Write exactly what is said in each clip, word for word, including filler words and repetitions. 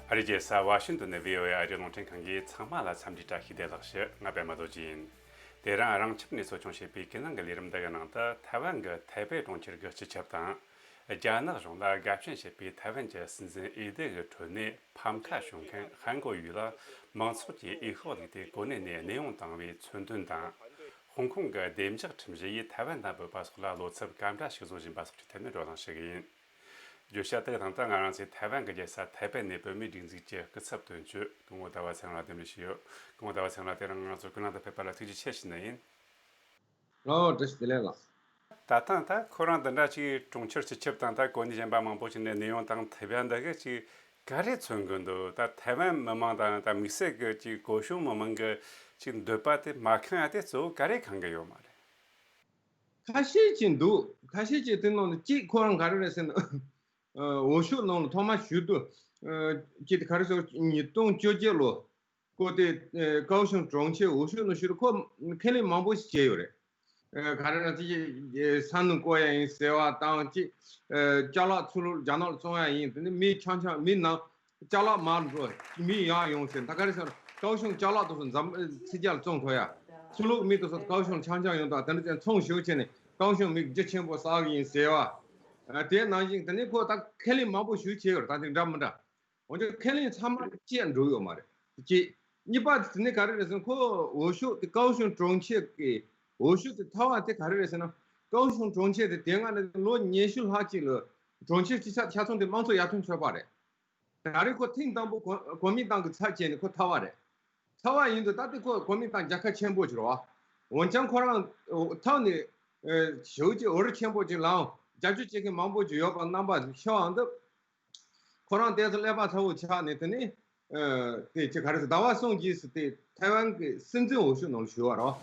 ཨ་རིའི་རྒྱལ་ས་ཝ་ཤིང་ཏོན་ནས་བྷི་ཨོ་ཨེ་ཨ་རིའི་རླུང་འཕྲིན་ཁང་གིས་ཚང་མ་ལ་འཚམས་འདྲི་བཀྲ་ཤིས་བདེ་ལེགས་ཞུ། ང་པད་མ་རྡོ་རྗེ་ཡིན། དེ་རིང་རང་ཁྱིམ་ནས་གཙོ་སྐྱོང་བྱས་པའི་ཀུན་གླེང་གི་ལས་རིམ་འདི་གི་ནང་དུ་ཐའེ་ཝན་གྱི་ཐའེ་པེ་གྲོང་ཁྱེར་གྱི་སྤྱི་ཁྱབ་དང་། རྒྱ་ནག་གཞུང་ལ་དགའ་ཞེན་བྱེད་པའི་ཐའེ་ཝན་གྱི་སྲིད་འཛིན་འོས་བསྡུ་གི་ཁྲོད་ནས་ཕམ་ཁ་བྱུང་མཁན་ཧན་གོ་ཡུས་ལ་མང་ཚོགས་ཀྱིས་འོས་ཤོག་བླུགས་ཏེ་གོ་གནས་ནས་གནས་དབྱུང་བཏང་བའི་མཚོན་དོན་དང་། ཧོང་ཀོང་གི་བདེ་འཇགས་ཁྲིམས་གཞི་ཡིས་ཐའེ་ཝན་དང་བོད་པ་སོགས་ལ་བློ་འཚབ་ག་འདྲ་ཞིག་བཟོ་བཞིན་པ་སོགས་ཀྱི་ཐད་ནས་བགྲོ་གླེང་ཞུ་གི་ཡིན། བརྗོད་བྱ་དེ་དང་ད་ང་རང་ཚོའི་ཐའེ་ཝན་གྱི་རྒྱལ་ས་ཐའེ་པེ་ནས་བོད་མིའི་སྒྲིག་འཛུགས་ཀྱི་སྐུ་ཚབ་དོན་གཅོད་སྐུ་ངོ་ཟླ་བ་ཚེ་རིང་ལ་རྟེན་འབྲེལ་ཞུས་ཡོད། སྐུ་ངོ་ཟླ་བ་ཚེ་རིང་ལགས། དེ་རིང་ང་ཚོ་སྐུ་ལམ་དུ་ཕེབས་པ་ལ་ཐུགས་རྗེ་ཆེ་ཞུ་ནི་ཡིན། ལགས་འོ། བཀྲ་ཤིས་བདེ་ལེགས་ལགས། ད་ཐེངས་ད་ཁོ་རང་འདི་འདྲ་ཅིག་གྲོང་ཁྱེར་སྤྱི་ཁྱབ་དང་ད་གོ་གནས་གཞན་པ་མང་པོ་ཞིག་ནས་གནས་དབྱུང་བཏང་ཐུབ་ཡ་འདི་གི་ཅིག་ག་རེ་མཚོན་གི་འདུག་ད་ཐའེ་ཝན་མི་མང་དང་ད་དམིགས་བསལ་གྱི་ཅིག་གོ་ཤོང་མི་མང་གི་ཅིག་འདོད་པ་དེ་མ་ཁེངས་ཡ་དེ་གཙོ་བོ་ག་རེ་ཁེངས་གི་ཡོད་མ་རེད། ཁ་ཤས་ཅིག་འདུག་ཁ་ཤས་ཅིག་དེ་ནང་ནས་གཅིག་ཁོ་རང་ག་རེ་རེད་ཟེར་ན། ཨ། འོས་ཤོག་ནང་ལ་ཐོག་མ་ཞུགས་དུས། ཨ། ཅིག་དེ་ག་རེ་ཟེར། ཉིས་སྟོང་བཅོ་བརྒྱད་ལོ། ཁོ་དེ། ཨ། ཀའོ་ཤུང་གྲོང་ཁྱེར་འོས་ཤོག་ནང་ཞུགས་དུས་ཁོ་ཁས་ལེན་མང་པོ་ཞིག་བྱས་ཡོད་རེད། ཨ། ག་རེ་ན་ཅིག་ཨ། ས་སྣུམ་བཀོལ་ཡ་ཡིན་ཟེར་བ་དང་ཅིག་ཨ། ཅ་ལག་ཚུར་རྒྱ་ནག་ལ་བཙོང་ཡ་ཡིན། དེ་ནི་མི་ཆང་ཆང་མི་ནང་ཅ་ལག་མར་འགྲོ། མི་ཡར་ཡོང་ཟེར། ད་ག་རེ་ཟེར། ཀའོ་ཤུང་ཅ་ལག་དེ་ཚོ་འཛམ། ཨ། ཕྱི་རྒྱལ་ལ་བཙོང་ཐུབ་ཡ། ཕྱི་ལོགས་མི་དེ་ཚོ་ཀའོ་ཤུང་ཆང་ཆང་ཡོང་དང་དེ་འདྲ་ཅན་ཚོང་ཞུགས་བྱས་ནས་ཀའོ་ཤུང་མི་རྒྱུ་ཆེན་པོ་བསགས་ཀྱི་ཡིན་ཟེར་བ། ཨ། དེ་ནང་བཞིན་དེ་ནས་ཁོ་ད་ཁས་ལེན་མང་པོ་ཞིག་བྱས་ཡོད་རེད། ད་དེ་འདྲ་མི་འདྲ། འོན་ཀྱང་ཁས་ལེན་ཚང་མ་བཅད་འགྲོ་ཡོད་མ་རེད། གཅིག་གཉིས་པ་དེ་ནི་ག་རེ་རེད་ཟེར་ན། ཁོ་འོས་ཤོག་དེ་ཀའོ་ཤུང་གྲོང་ཁྱེར་གྱི་འོས་ཤོག་དེ་ཐོབ་པ་དེ་ག་རེ་རེད་ཟེར་ན། ཀའོ་ཤུང་གྲོང་ཁྱེར་དེ་དེ་སྔ་ནས་ལོ་ཉི་ཤུ་ལྷག་ཅིག་ལ་གྲོང་ཁྱེར་སྤྱི་ཁྱབ་ཆ་ཚང་དེ་དམངས་གཙོ་ཡར་ཐོན་ཚོགས་པ་རེད། ད་རེས་ཁོ་ཐེངས་དང་པོ་གོ་གོ་མིན་ཏང་གི་ཚབ་བྱས་ནས་ཁོ་ཐོབ་པ་རེད། ཐོབ་པ་ཡིན་དུས་ད་ལྟ་ཁོ་གོ་མིན་ཏང་རྒྱལ་ཁབ་ཆེན་པོ་ཅིག་རེད་བ། འོན་ཀྱང་ཁོ་རང་ཐོབ་ནས་ཨ། ཞེ་པོ་ཅིག་འོས་རིགས་ཆེན་པོ་ཅིག་ལའང་རྒྱབ་སྐྱོར་བྱེད་མཁན་མང་པོ་ཅིག་ཡོད་པ་རྣམ་པ་ཤོད་འོང་དུས། ཁོ་རང་དེ་ཚོ་ཀླད་པ་ཚ་བོ་ཆགས་ནས་དེ་ནས། ཨ། དེ་ཅི་ག་རེ་ཟེར། ཟླ་བ་གསུམ་རྗེས་སུ་དེ་ཐའེ་ཝན་གྱི་སྲིད་འཛིན་འོས་ཤོག་ནང་ལ་ཞུགས་པ་རེད།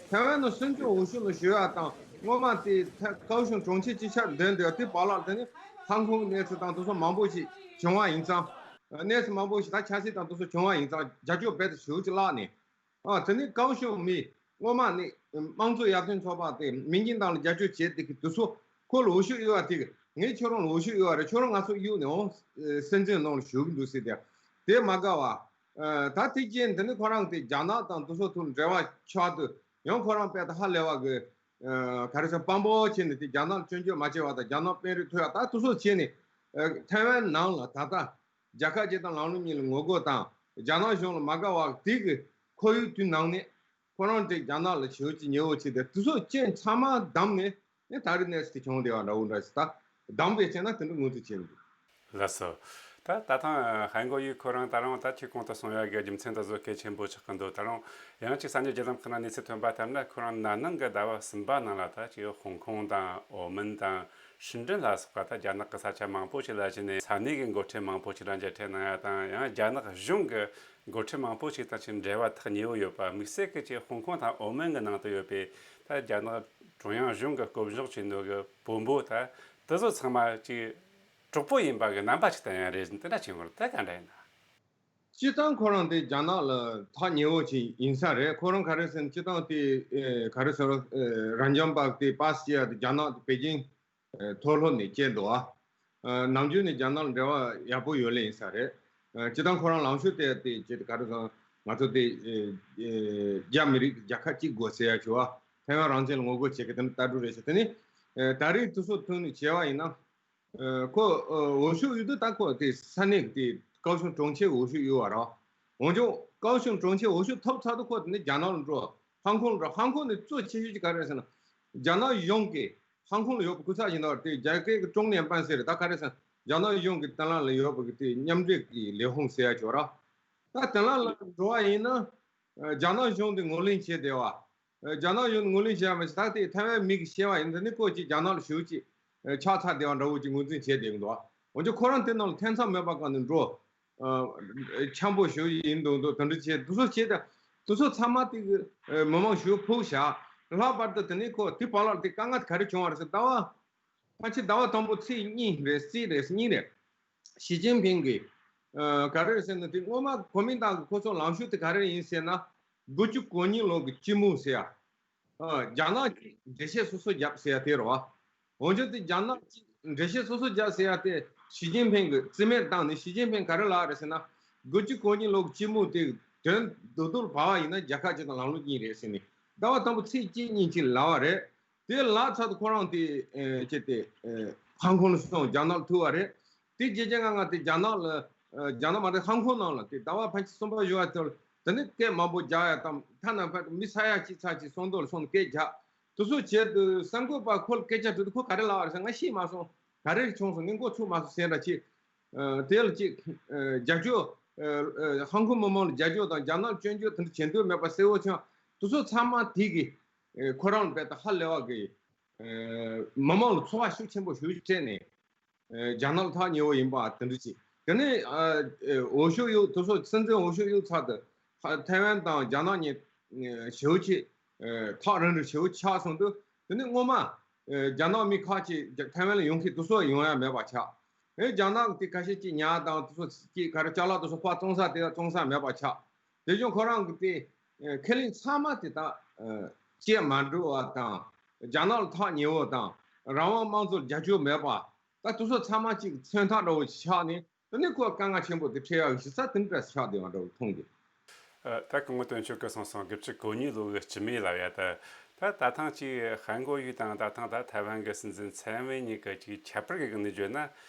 ཐའེ་ཝན་ནང་སྲིད་འཛིན་འོས་ཤོག་ནང་ཞུགས་པ་དང་སྔོན་མ་དེ་ཐ་ཀའོ་ཤུང་གྲོང་ཁྱེར་སྤྱི་ཁྱབ་འདོན་དུས་དེ་བར་ལ་དེ་ནི་ཧང་ཀོང་གནས་ཚུལ་དང་དེ་ཚོ་མང་པོ་ཞིག་བྱུང་བ་ཡིན་ཙང་། ཨ། གནས་ཚུལ་མང་པོ་ཞིག་ད་ཆབ་སྲིད་དང་དེ་ཚོ་བྱུང་བ་ཡིན་ཙང་རྒྱབ་སྐྱོར་རྦད་དེ་ཞེ་པོ་ཅིག་བརླག་ནས། ཨ། དེ་ནི་ཀའོ་ཤུང་མི་སྔོན་མ་ནི་དམངས་གཙོ་ཡར་ཐོན་ཚོགས་པ་དེ་མིན་ཅིན་ཏང་ལ་རྒྱབ་སྐྱོར་བྱས་དེ་གི་དེ་ཚོ་ཁོ་ལ་འོས་ཤོག་གཡུགས་པ་དེ་གི་ངས་ཁྱོད་རང་ལ་འོས་ཤོག་གཡུགས་པ་རེད། ཁྱོད་རང་ང་ཚོ་གཡུགས་ནས་འོང་སྲིད་འཛིན་ནང་ལ་ཞུགས་ཀྱི་འདུག་ཟེར་ཏེ། དེ་མ་དགའ་བ། ཨ། ད་ཐེངས་རྗེས་འདི་ནི་ཁོ་རང་དེ་རྒྱ་ནག་དང་དེ་ཚོ་ཐོག་འབྲེལ་བ་ཆགས་དུས་ཡང་ཁོ་རང་དཔེ་ད་ཧ་ལས་པ་གི། ཨ། ག་རེ་ཟེར། དཔང་པོ་བྱས་ནས་དེ་རྒྱ་ནག་ལ་སྐྱོན་བརྗོད་མ་བྱས་པ་དང་རྒྱ་ནག་དཔོན་རིགས་ཐུག་ཡ་ད་དེ་ཚོ་བྱས་ནས། ཨ། ཐའེ་ཝན་ནང་ལ་ད་ལྟ་རྒྱལ་ཁབ་སྤྱི་དང་ལམ་ལུགས་གཉིས་ལ་ངོ་རྒོལ་དང་རྒྱ་ནག་གཞུང་ལ་མ་དགའ་བ་དེ་གི་ཁོར་ཡུག་དེའི་ནང་ནས་ཁོ་རང་དེ་རྒྱ་ནག་ལ་ཞེ་པོ་ཅིག་ཉེ་བོ་བྱས་ཏེ་དེ་ཚོ་རྐྱེན་ཚང་མ་བསྡམས་ནས་ནི་ད་རེས་གནས་ཚུལ་དེ་བྱུང་བསྡད་པ་འདྲ་བོ་འདྲ་ཞིག་ད་བསྡམས་པའི་རྐྱེན་ན་དེ་འདྲ་ངོས་འཛིན་བྱས་འདུག་ལགས་སོ། ད་ད་ཐེངས་ཧན་གོ་ཡུས་ཁོ་རང་ད་རུང་ད་ཁྱེད་གོང་དུ་གསུངས་ཡག་གི་རྒྱུ་མཚན་དེ་ཚོ་གལ་ཆེན་པོ་ཆགས་ཀྱི་འདུག་ད་རུང་ཡང་ཅིག་གསར་འགྱུར་བརྒྱུད་ལམ་ཁག་ནང་གནས་ཚུལ་ཐོན་པ་ལྟར་ན། ཁོ་རང་ན་ནིང་གི་ཟླ་བ་གསུམ་པ་ནང་ལ་ད་ཅིག་ཧོང་ཀོང་དང་ཨོ་མན་དང་ཧྲིན་ཀྲིན་ལ་སོགས་པ་ད་རྒྱ་ནག་གི་ས་ཆ་མང་པོ་ཞིག་ལ་ཕྱིན་ནས་ས་གནས་ཀྱི་འགོ་ཁྲིད་མང་པོ་ཞིག་ལ་མཇལ་འཕྲད་གནང་ཡ་དང་། ཡང་རྒྱ་ནག་གཞུང་གི་འགོ་ཁྲིད་མང་པོ་ཞིག་དང་ཅིག་འབྲེལ་བ་ཐག་ཉེ་བོ་ཡོད་པ། དམིགས་བསལ་གྱི་ཅིག་ཧོང་ཀོང་དང་ཨོ་མན་གྱི་ནང་དུ་ཡོད་པའི་ད་རྒྱ་ནག་ཀྲུང་དབྱང་གཞུང་གི་བསྐོ་གཞག་བྱས་ནོ་གི་བོན་པོ་ད་དེ་ཚོ་ཚང་མ་ཅིག་གྲོགས་པོ་ཡིན་པ་གི་རྣམ་པ་ཞིག་བསྟན་ཡ་རེད། དེ་འདྲ་བྱེད་དགོས་རེད། ད་ག་འདྲ་ཡིན་ན། སྤྱིར་བཏང་ཁོ་རང་དེ་རྒྱ་ནག་ལ་ཐག་ཉེ་བོ་ཅིག་ཡིན་ས་རེད། ཁོ་རང་ག་རེ་ཟེར་ན་སྤྱིར་བཏང་དེ་ཨེ་ག་རེ་ཟེར། ཨེ་རང་འཇགས་པ་དེ་པཱ་སི་བྱེད་ཡ་དེ་རྒྱ་ནག་དེ་པེ་ཅིང་ཨེ་མཐོ་སློབ་ནས་བྱས་འདུག་ཨ། ཨེ་ནམ་རྒྱུན་ནས་རྒྱ་ནག་ལ་འབྲེལ་བ་ཡག་པོ་ཡོད་ལེ་ཡིན་ས་རེད། ཨེ་སྤྱིར་བཏང་ཁོ་རང་ལངས་ཕྱོགས་དེ་དེ་ཅིག་ག་རེ་ཟེར། ང་ཚོ་དེ་ཨེ་ཨེ་རྒྱ་མི་རིགས་རྒྱལ་ཁབ་གཅིག་དགོས་ཟེར་ཡ་ཞུ་བ། ཐའེ་ཝན་རང་བཙན་ལ་ངོ་རྒོལ་བྱེད་མཁན་དེ་ནི་ལྟ་གྲུབ་རེད་ཟེར། དེ་ནི་ཨེ་ད་རེས་དུས་ཚོད་ཐུང་ནས་བྱས་པ་ཡིན་ན། ཨ་ཁོ་ཨ་འོས་ཤོག་གཡུག་དུས་ད་ཁོ་དེ་ས་གནས་དེ་ཀའོ་ཤུང་གྲོང་ཁྱེར་འོས་ཤོག་གཡུག་པ་རེད། འོན་ཀྱང་ཀའོ་ཤུང་གྲོང་ཁྱེར་འོས་ཤོག་ཐོབ་ཚར་དུས་ཁོ་དེ་ནས་རྒྱ་ནག་ལ་འགྲོ། ཧང་ཀོང་ལ་འགྲོ། ཧང་ཀོང་ནས་གཙོ་ཆེ་ཤོས་ཀྱི་ག་རེ་ཟེར་ན། རྒྱ་ནག་གཞུང་གིས་ཧང་ཀོང་ལ་ཡོད་པའི་སྐུ་ཚབ་ཡིན་ནོ་དེ་རྒྱ་སྐད་ཀྱི་ཀྲུང་ནན་པན་ཟེར། ད་ག་རེ་ཟེར་ན། རྒྱ་ནག་གཞུང་གི་དེ་ལ་ལ་ཡོད་པའི་དེ་མཉམ་འབྲེལ་གྱི་ལས་ཁུངས་ཟེར་ཡ་ཅིག་ཡོད་རེད། ད་དེ་ལ་ལ་འགྲོ་བ་ཡིན་ན། ཨ་རྒྱ་ནག་གཞུང་དེ་ངོས་ལེན་བྱས་བསྡད་པ། རྒྱ་ནག་གཞུང་ངོས་ལེན་བྱས་པ་ཞིག་ད་ལྟའི་ཐའེ་ཝན་མི་གི་བཤད་པ་ཡིན། འདི་ནི་ཁོ་ཅིག་རྒྱ་ནག་ལ་ཞེ་པོ་ཅིག་ཆགས་ཚར་བསྡད་པ་འདྲ་བོ་ཅིག་ངོས་འཛིན་བྱས་བསྡད་ཀྱི་འདུག་འོན་ཀྱང་ཁོ་རང་དེ་ནང་ལ་ཐེ་ཚོམ་མེད་པ་གང་ནས་འགྲོ། ཨ་འཆམ་པོ་ཞེ་པོ་ཡིན་མདོག་མདོག་དེ་འདྲ་བྱས། དེ་ཚོ་བྱས་ད་དེ་ཚོ་ཚང་མ་དེ་གི་ཨ་མི་མང་ཞེ་པོ་ཕུག་བཞག་ལྷག་པར་དུ་དེ་ནས་ཁོ་དེ་བར་ལ་དེ་དཀའ་ངལ་ག་རེ་བྱུང་བ་རེད་ཟེར། ཟླ་བ་ཕལ་ཆེར་ཟླ་བ་དང་པོ་ཚེས་གཉིས་རེད། གཅིག་རེད། གཉིས་རེད། ཞི་ཅིན་ཕིང་གིས་ཨ་ག་རེ་རེད་ཟེར་ན། དེ་སྔོན་མ་གོ་མིན་ཏང་གི་ཁོ་ཚོ་ལངས་ཕྱོགས་དེ་ག་རེ་ཡིན་ཟེར་ན། དགུ་བཅུ་གོ་གཉིས་ལོ་གི་སྤྱི་མོས་ཟེར་ཡ། ཨ་རྒྱ་ནག་གིས་འགྲེལ་བཤད་སོ་སོ་བརྒྱབ་ཟེར་ཡ་དེ་རེད་བ། འོན་ཀྱང་དེ་རྒྱ་ནག་གིས་འགྲེལ་བཤད་སོ་སོ་བརྒྱབ་ཟེར་ཡ་དེ་ ཞི་ཅིན་ཕིང་གི་རྩིས་མེད་བཏང་ནས། ཞི་ཅིན་ཕིང་ག་རེ་ལབ་རེད་ཟེར་ན། དགུ་བཅུ་གོ་གཉིས་ལོ་གི་སྤྱི་མོས་དེ་དོན་རྡོག་རྡོག་བབས་པ་ཡིན་ན་རྒྱལ་ཁབ་གཅིག་དང་ལམ་ལུགས་གཉིས་རེད་ཟེར་ནས། ཟླ་བ་དང་པོ་ཚིག་གཅིག་གཉིས་ཅིག་ལབ་པ་རེད། དེ་ལབ་ཚར་དུས་ཁོ་རང་དེ་ཨེ་ཅེ་དེ་ཨེ་ཧང་ཀོང་ལ་སོང་། རྒྱ་ནག་ལ་ཐུག་པ་རེད། དེ་རྗེས་རྗེས་ང་ང་དེ་རྒྱ་ནག་ལ་ཨེ་རྒྱ་ནག་མ་རེད། ཧང་ཀོང་ནང་ལ་དེ་ཟླ་བ་ཕལ་ཆེར་གསུམ་པ་བཞི་པ་དེ་ལ་དེ་ནས་སྐད་མང་པོ་རྒྱག་ཡ་དང་། ཐ་ན་ཕར་མི་ས་ཡ་གཅིག་ཙམ་ཅིག་སོང་དོ་ལ་སོང་ནས་སྐད་རྒྱག་དེ་ཚོ་བྱས་དུས། གསར་འགོད་པ་ཁོ་ལ་སྐད་ཆ་དྲིས་དུས་ཁོ་ག་རེ་ལབ་པ་རེད་ཟེར། ང་ཤེས་མ་སོང་། ག་རེ་བྱུང་སོང་། ངས་མགོ་ཚོས་མ་སོང་ཟེར་འདྲ་ཅིག་ཨ། དེ་ལ་ཅིག་ཨ། རྒྱབ་སྐྱོར། ཨ། ཨ། ཧང་ཀོང་མི་མང་ལ་རྒྱབ་སྐྱོར་དང་རྒྱ་ནག་སྐྱོན་བརྗོད་དེ་འདྲ་བྱེད་འདོད་མེད་པ་གསལ་བོ་བྱུང་། དེ་ཚོ་ཚང་མ་དེ་གིས་ཨ། ཁོ་རང་ལ་རྦད་དེ་ཧ་ལས་པ་གི་ཨ། མི་མང་ལ་ཚོར་བ་ཤུགས་ཆེན་པོ་ཞིག་སྤྲད་ནས། ཨ། རྒྱ་ནག་ལ་ཐག་ཉེ་བོ་ཡིན་པ་དེ་འདྲ་ཅིག་དེ་ནས་ཨ། ཨ། འོས་ཤོག་གཡུག་དེ་ཚོ་སྲིད་འཛིན་འོས་ཤོག་གཡུག་ཚར་དུས། ཧ། ཐའེ་ཝན་དང་རྒྱ་ནག་གཉིས་ཨ། ཞེ་པོ་ཅིག་ཨ། ཐག་རིང་རིང་ཞེ་པོ་ཆགས་སོང་དུས། དེ་ནས་སྔོན་མ་ཨ། རྒྱ་ནག་མི་ཁག་ཅིག་ཐའེ་ཝན་ལ་ཡོང་མཁན་དེ་ཚོ་ཡོང་ཡ་མེད་པ་ཆགས། ཨེ། རྒྱ་ནག་གི་དེ་ཁ་ཤས་ཅིག་ཉ་དང་དེ་ཚོ་ཅིག་ག་རེ་ཅ་ལག་དེ་ཚོ་ཕར་བཙོང་ས་དེ་བཙོང་ས་མེད་པ་ཆགས། དེ་བཞིན་ཁོ་རང་གི་དེ་ཨ། ཁས་ལེན་ཚང་མ་དེ་དག་ཨ། བྱེད་མ་འགྲོ་བ་དང་། རྒྱ་ནག་ལ་ཐག་ཉེ་བོ་དང་། རང་དབང་དམངས་གཙོ་ལ་རྒྱབ་སྐྱོར་མེད་པ། ད་དེ་ཚོ་ཚང་མ་གཅིག་མཚོན་རྟགས་འདྲ་བོ་ཆགས་ནས། དེ་ནས་ཁོ་དཀའ་ངལ་ཆེན་པོ་དེ་འཕྲད་ཡག་གི་གཞི་རྩ་དེ་འདྲ་ཆགས་བསྡད་པ་འདྲ་བོ་མཐོང་གི། ཨ། ད་སྐུ་ངོ་དོན་གཅོད་ཀྱིས་གསུངས་སོང་། དགུ་བཅུ་གོ་གཉིས་ལོ་གི་སྤྱི་མོས་ལབ་ཡ་ད། ད་ད་ཐེངས་ཀྱི་ཧན་གོ་ཡུས་དང་ད་ཐེངས་ད་ཐའེ་ཝན་གྱི་སྲིད་འཛིན་ཚའེ་ཝེན་གཉིས་ཀྱི་ཅིག་ཁྱད་པར་གྱི་སྒང་ནས་བརྗོད་ན།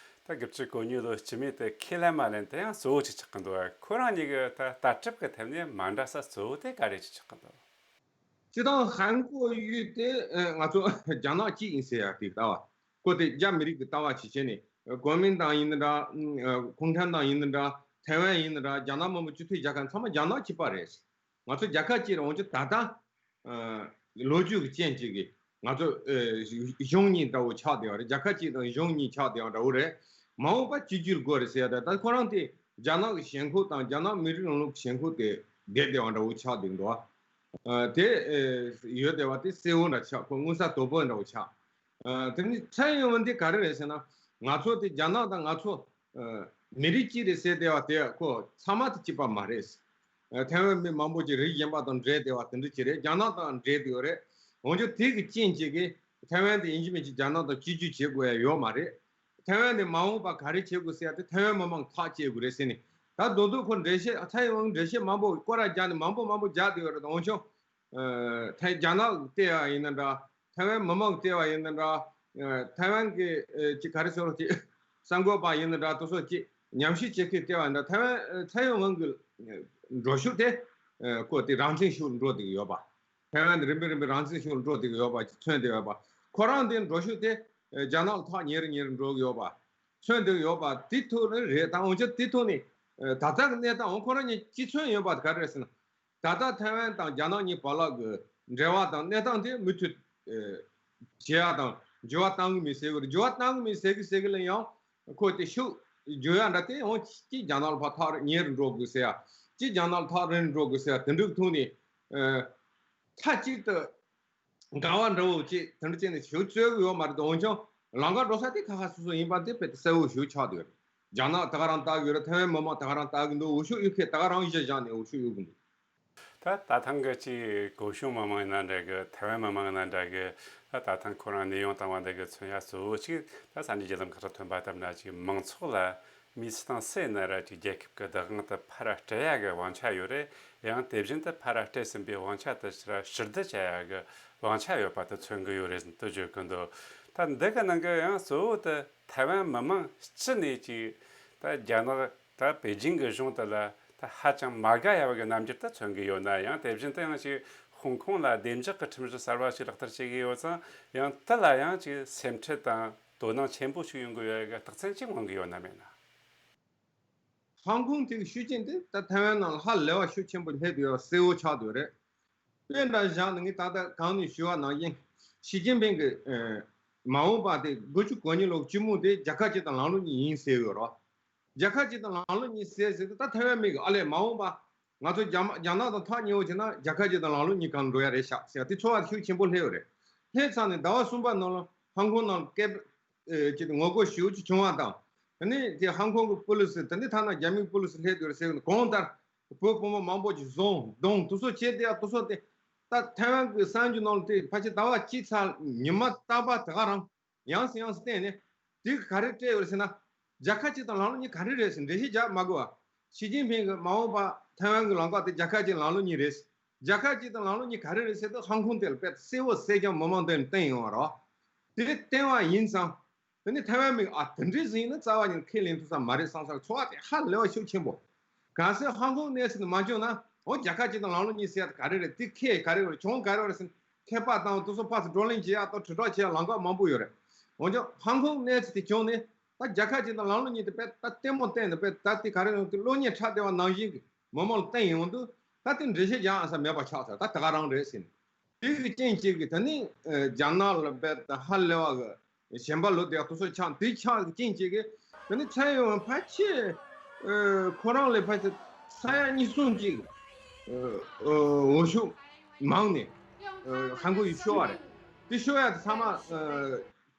ད་དགུ་བཅུ་གོ་གཉིས་ལོ་སྤྱི་མོས་དེ་ཁས་ལེན་མ་ལེན་དེ་ཡང་གཙོ་བོ་ཅིག་ཆགས་ཀྱི་འདུག་ཁོ་རང་གཉིས་ཀྱི་ད་ལྟ་གྲུབ་ཀྱི་ཐད་ནས་མ་འདྲ་ས་གཙོ་བོ་དེ་ག་རེ་ཅིག་ཆགས་ཀྱི་འདུག་སྤྱིར་བཏང་ཧན་གོ་ཡུས་དེ་ཨ། ང་ཚོ་རྒྱ་ནག་གཅིག་ཡིན་ཟེར་ཡ་དེ་ལྟ་བ། ཁོ་དེ་རྒྱ་མི་རིགས་ཀྱི་ལྟ་བ་ཅིག་བྱས་ནས། ཨ། གོ་མིན་ཏང་ཡིན་ན་འདྲ། ཨ། གུང་ཁྲན་ཏང་ཡིན་ན་འདྲ། ཐའེ་ཝན་ཡིན་ན་འདྲ། རྒྱ་ནག་མི་དམངས་སྤྱི་མཐུན་རྒྱལ་ཁབ་ཚང་མ་རྒྱ་ནག་གཅིག་པ་རེད། ང་ཚོ་རྒྱལ་ཁབ་གཅིག་རེད། འོན་ཀྱང་ད་ལྟ་ཨ། ལོ་རྒྱུས་ཀྱི་རྐྱེན་གཅིག་གིས་ང་ཚོ་ཨ། གཞུང་གཉིས་འདྲ་བོ་ཆགས་བསྡད་པ་རེད། རྒྱལ་ཁབ་གཅིག་དང་གཞུང་གཉིས་ཆགས་བསྡད་པ་འདྲ་བོ་རེད། མ་འོངས་པ་གཅིག་གྱུར་དགོས་རེད་ཟེར་ཡ་ད། ད་ཁོ་རང་དེ་རྒྱ་ནག་གི་ཞེན་ཁོག་དང་རྒྱ་ནག་མི་རིགས་རིང་ལུགས་ཀྱི་ཞེན་ཁོག་དེ་བསྡད་བསྡད་པ་འདྲ་བོ་ཆགས་བསྡད་འདུག་ཨ། དེ་ཨ། ཡོད་བསྡད་པ་དེ་གསལ་བོ་འདྲ་ཆགས། ཁོ་མངོན་གསལ་དོད་པོ་འདྲ་བོ་ཆགས། ཨ། དེ་ནི་ཚན་ཡོང་བ་འདི་ག་རེ་རེད་ཟེར་ན། ང་ཚོ་དེ་རྒྱ་ནག་དང་ང་ཚོ་ཨ། མི་རིགས་གཅིག་རེད་ཟེར་བསྡད་པ་དེ་ཁོ་ཚང་མ་དེ་གཅིག་པ་མ་རེད། ཨ། ཐའེ་ཝན་མི་མང་པོ་ཅིག་རིགས་གཞན་པ་དང་འདྲེས་བསྡད་པ་དེ་འདྲ་ཅིག་རེད། རྒྱ་ནག་དང་འདྲེས་བསྡད་ཡོད་རེད། འོན་ཀྱང་དེ་གི་རྐྱེན་གཅིག་གིས་ཐའེ་ཝན་དེ་ཡིན་གཅིག་མིན་གཅིག་རྒྱ་ནག་དང་གཅིག་གྱུར་བྱེད་དགོས་ཡ་ཡོད་མ་རེད། ཐའེ་ཝན་དེ་མ་འོངས་པ་ག་རེ་བྱེད་དགོས་ཟེར་ཡ་དེ་ཐའེ་ཝན་མི་མང་ཐག་བཅད་དགོས་རེད་ཟེར་ནས། ད་རྡོག་རྡོག་ཁོ་འགྲེལ་བཤད། ཨ། ཐའེ་ཝན་འགྲེལ་བཤད་མང་པོ་སྐོར་ར་རྒྱག་ནས་མང་པོ་མང་པོ་རྒྱག་བསྡད་ཡོད་རེད། འོན་ཀྱང་ཨ། ཐའེ། རྒྱ་ནག་གི་ལྟས་པ་ཡིན་ན་འདྲ། ཐའེ་ཝན་མི་མང་གི་ལྟས་པ་ཡིན་ན་འདྲ། ཨ། ཐའེ་ཝན་གྱི་ཨ། ཅིག་ག་རེ་ཟེར་རོ། ཅིག་གསར་འགོད་པ་ཡིན་ན་འདྲ། དེ་ཚོ་ཅིག་ཉམས་ཞིབ་བྱེད་མཁན་ལྟས་པ་ཡིན་ན་འདྲ། ཐའེ་ཝན་ཨ། ཚན་ཡོང་ངང་གི་ཨ། འགྲོ་ཤུགས་དེ་ཨ། ཁོ་དེ་རང་བཙན་ཕྱོགས་ལ་འགྲོ་བསྡད་ཀྱི་ཡོད་པ། ཐའེ་ཝན་དེ་རིམ་པས་རིམ་པས་རང་བཙན་ཕྱོགས་ལ་འགྲོ་བསྡད་ཀྱི་ཡོད་པ་ཅིག་མཚོན་བསྡད་ཡོད་པ། ཁོ་རང་དེ་འགྲོ་ཤུགས་དེ་ཨ། རྒྱ་ནག་ལ་ཐག་ཉེ་རུ་ཉེ་རུ་འགྲོ་གི་ཡོད་པ་མཚོན་བསྡད་ཀྱི་ཡོད་པ་དེ་ཐོག་ནས་རེད། ད་འོན་ཀྱང་དེ་ཐོག་ནས་ཨ། ད་ལྟ་གི་གནས་སྟངས། འོ། ཁོ་རང་གཉིས་གཅིག་མཚོན་ཡོད་པ་དེ་ག་རེ་རེད་ཟེར་ན། ད་ལྟ་ཐའེ་ཝན་དང་རྒྱ་ནག་གཉིས་བར་ལ་གི་འབྲེལ་བ་དང་གནས་སྟངས་དེ་མུ་མཐུད་ཨེ། བྱེད་ཡ་དང་འགྱུར་བ་གཏང་གི་མེད་ཟེར་གི་རེད། འགྱུར་བ་གཏང་གི་མེད་ཟེར་གི་ཟེར་གི་ལ་ཡང་ཁོ་དེ་ཤུགས་རྒྱག་ཡ་འདྲ་དེ་ཡང་གཅིག་རྒྱ་ནག་ལ་ཕར་ཐག་ཉེ་རུ་འགྲོ་དགོས་ཟེར་ཡ། གཅིག་རྒྱ་ནག་ལ་ཐག་རིང་རུ་འགྲོ་དགོས་ཟེར་ཡ་དེ་འདྲ་གི་ཐོག་ནས་ཨེ། མཐའ་གཅིག་ཏུ་འགལ་བ་འདྲ་བོ་ཅིག་དེ་འདྲ་བྱས་ནས་ཞུ་རྩོད་གི་ཡོད་མ་རེད། འོན་ཀྱང་ལམ་ཁ་འགྲོ་ས་དེ་ཁ་ཁ་སོ་སོ་ཡིན་པ་དེ་དཔེ་གསལ་བོ་ཞིག་ཆགས་བསྡད་ཡོད་རེད། རྒྱ་ནག་ད་ག་རང་ལྟ་གི་ཡོད་རེད། ཐའེ་ཝན་མི་མང་ད་ག་རང་ལྟ་གི་འདུག་འོས་ཤོག་གཡུག་མཁན་ད་ག་རང་གཞི་བཞག་ནས་འོས་ཤོག་གཡུག་གི་འདུག་ད་ད་ཐེངས་ཀྱི་ཅིག་གོ་ཤུང་མི་མང་ཡིན་ན་འདྲ་གི། ཐའེ་ཝན་མི་མང་ཡིན་ན་འདྲ་གི། ད་ད་ཐེངས་ཁོ་རང་གནས་དབྱུང་བཏང་བ་འདི་གི་མཚོན་ཡ་གཙོ་བོ་ཅིག་ད་ས་གནས་བརྒྱུད་ལམ་ཁག་ཏུ་ཐོན་པ་ལྟར་ན། ཅིག་མང་ཚོགས་ལ་མི་སུ་དང་སུ་ཡིན་ན་ར་ཅིག་རྒྱལ་ཁབ་ཀྱི་བདག་དབང་དེ་ཕར་སྤྲད་ཡ་གི་དབང་ཆ་ཡོད་རེད། ཡང་དེ་བཞིན་དུ་ཕར་སྤྲད་ཟིན་པའི་དབང་ཆ་དེ་ཕྱིར་ཕྱིར་བསྡུ་བྱ་ཡ་གི་དབང་ཆ་ཡོད་པ་དེ་མཚོན་གི་ཡོད་རེད་ཟེར་དུ་བརྗོད་གི་འདུག་ད་འདི་གི་ནང་གི་ཡང་གཙོ་བོ་དེ་ཐའེ་ཝན་མི་མང་སྤྱི་ནས་ཅིག་ད་རྒྱ་ནག་ད་པེ་ཅིང་གི་གཞུང་དེ་ལ་ད་ཧ་ཅང་མ་དགའ་ཡ་བ་གི་རྣམ་འགྱུར་དེ་མཚོན་གི་ཡོད་ན། ཡང་དེ་བཞིན་དུ་ཡང་ཅིག་ཧོང་ཀོང་ལ་བདེ་འཇགས་ཀྱི་ཁྲིམས་གཞི་གསར་བ་ཞིག་ལག་བསྟར་བྱེད་གི་ཡོད་ཙང་། ཡང་དེ་ལ་ཡང་ཅིག་སེམས་ཁྲལ་དང་དོ་སྣང་ཆེན་པོ་ཞིག་ཡོང་གི་ཡོད་ཡ་གི་རྟགས་མཚན་ཅིག་མངོན་གི་ཡོད་ན་མེད་ན། ཧང་ཀོང་དེ་གི་ཤུགས་རྐྱེན་དེ་ད་ཐའེ་ཝན་ནང་ལ་ཧ་ལས་པ་ཤུགས་ཆེན་པོ་སླེབས་ཡོད་གསལ་བོ་ཆགས་བསྡད་ཡོད་རེད། དཔེ་འདྲ་བཞག་ན་ངས་ད་ལྟ་གོང་ནས་ཞུས་པ་ནང་བཞིན་ཞི་ཅིན་ཕིང་གི་ཨ་མ་འོངས་པ་དེ་དགུ་བཅུ་གོ་གཉིས་ལོ་གི་སྤྱི་མོས་དེ་རྒྱལ་ཁབ་གཅིག་དང་ལམ་ལུགས་གཉིས་ཡིན་ཟེར་ཡོད་རེད། རྒྱལ་ཁབ་གཅིག་དང་ལམ་ལུགས་གཉིས་ཟེར་ཟེར་དུས། ད་ཐའེ་ཝན་མི་གིས་ཨ་ལས་མ་འོངས་པ་ང་ཚོ་རྒྱ་མ་རྒྱ་ནག་དང་ཐག་ཉེ་བོ་བྱས་ན་རྒྱལ་ཁབ་གཅིག་དང་ལམ་ལུགས་གཉིས་སྒང་འགྲོ་ཡ་རེད་ཤག་ཟེར་ཡ་དེ་ཚོར་བ་ཤུགས་ཆེན་པོ་སླེབས་ཡོད་རེད། སླེབས་ཚར་ནས་ཟླ་བ་གསུམ་པ་ནང་ལ་ཧང་ཀོང་ནང་སྐད་ཨེ་ཅིག་ངོ་རྒོལ་ཞེ་པོ་ཅིག་བྱུང་བ་དང་། དེ་ནས་དེ་ཧང་ཀོང་གི་པུ་ལི་སི། དེ་ནས་ཐ་ན་རྒྱ་མིའི་པུ་ལི་སི་སླེབས་ཡོད་རེད་ཟེར་གི་འདུག་གང་ལྟར་བོད་བུ་མོ་མང་པོ་ཅིག་བཟུང་རྡུང་དེ་ཚོ་བྱས་བསྡད་ཡ་དེ་ཚོ་དེ། ད་ཐའེ་ཝན་གི་གསར་འགྱུར་ནང་ལ་དེ་ཕལ་ཆེར་ཟླ་བ་གཅིག་ཚར་ཉི་མ་རྟག་པར་དེ་ག་རང་ཡང་སེ་ཡང་སེ་བསྟན་ནས། དེ་ག་རེ་སྤྲད་ཡོད་རེད་ཟེར་ན། རྒྱལ་ཁབ་གཅིག་དང་ལམ་ལུགས་གཉིས་ག་རེ་རེད་ཟེར་འགྲེལ་བཤད་རྒྱག་མ་དགོས་པ། ཞི་ཅིན་ཕིང་གིས་མ་འོངས་པ་ཐའེ་ཝན་གྱི་ལམ་ཁ་དེ་རྒྱལ་ཁབ་གཅིག་ལམ་ལུགས་གཉིས་རེད། རྒྱལ་ཁབ་གཅིག་དང་ལམ་ལུགས་གཉིས་ག་རེ་རེད་ཟེར་དུས། ཧོང་ཀོང་དེ་ལ་དཔེ་གསལ་པོ་གསལ་རྐྱང་མི་མང་མདུན་ནས་བསྟན་ཡོང་བ་རེད། དེ་བསྟན་པ་ཡིན་ཙང་། དེ་ནས་ཐའེ་ཝན་མིས་ཨ་དེ་འདྲའི་ཟིག་ཡིན་ན་རྩ་བ་ཉིད་ཁས་ལེན་ཐུབ་ས་མ་རེད་བསམ་ས་ཚོར་བ་དེ་ཧ་ལས་པ་ཤུགས་ཆེན་པོ། གལ་སྲིད་ཧོང་ཀོང་གནས་ཚུལ་དེ་མ་བྱུང་ན། འོ་རྒྱལ་ཁབ་གཅིག་དང་ལམ་ལུགས་གཉིས་ཟེར་ཡ་དེ་ག་རེ་རེད། དེ་ཁས་ག་རེ་རེད། གྱོང་ག་རེ་རེད་ཟེར་ན། ཁྱད་པར་དང་དེ་ཚོ་ཕར་ཚུར་བགྲོ་གླེང་བྱེད་ཡ་དང་དྲིལ་བསྒྲགས་བྱེད་ཡ་ལམ་ཁ་མང་པོ་ཡོད་རེད། འོན་ཀྱང་ཧོང་ཀོང་གནས་ཚུལ་དེ་བྱུང་ནས། ད་རྒྱལ་ཁབ་གཅིག་དང་ལམ་ལུགས་གཉིས་དེ་དཔེ་ད་ལྟད་མོ་བསྟན་ནས་དཔེ་ད་དེ་ག་རེ་ཡོང་དུས་གློག་བརྙན་འཁྲབ་བསྡད་པ་ནང་བཞིན་གྱི་མི་མང་ལ་བསྟན་ཡོང་དུས། ད་དེ་འགྲེལ་བཤད་རྒྱག་ས་མེད་པ་ཆགས་ཚར། ད་དེ་ག་རང་རེད་ཟེར་ནས། དེ་གི་རྐྱེན་གཅིག་གིས་དེ་ནི་ཨ་རྒྱ་ནག་ལ་དཔེ་ད་ཧ་ལས་པ་གི་ཞེན་པ་ལོག་བསྡད་ཡ་དེ་ཚོ་ཆགས། དེ་ཆགས་ཀྱི་རྐྱེན་གཅིག་གིས་དེ་ནི་ཚན་ཡོང་ཕལ་ཆེར་ཨ་ཁོ་རང་ལས་ཕལ་ཆེར་ས་ཡ་གཉིས་གསུམ་ཅིག་ཨ་ཨ་འོས་ཤོག་མང་ནས་ཨ་ཧོང་ཀོང་ཡུལ་ཤོར་བ་རེད། དེ་ཤོར་ཡ་དེ་ཚང་མ་ཨ་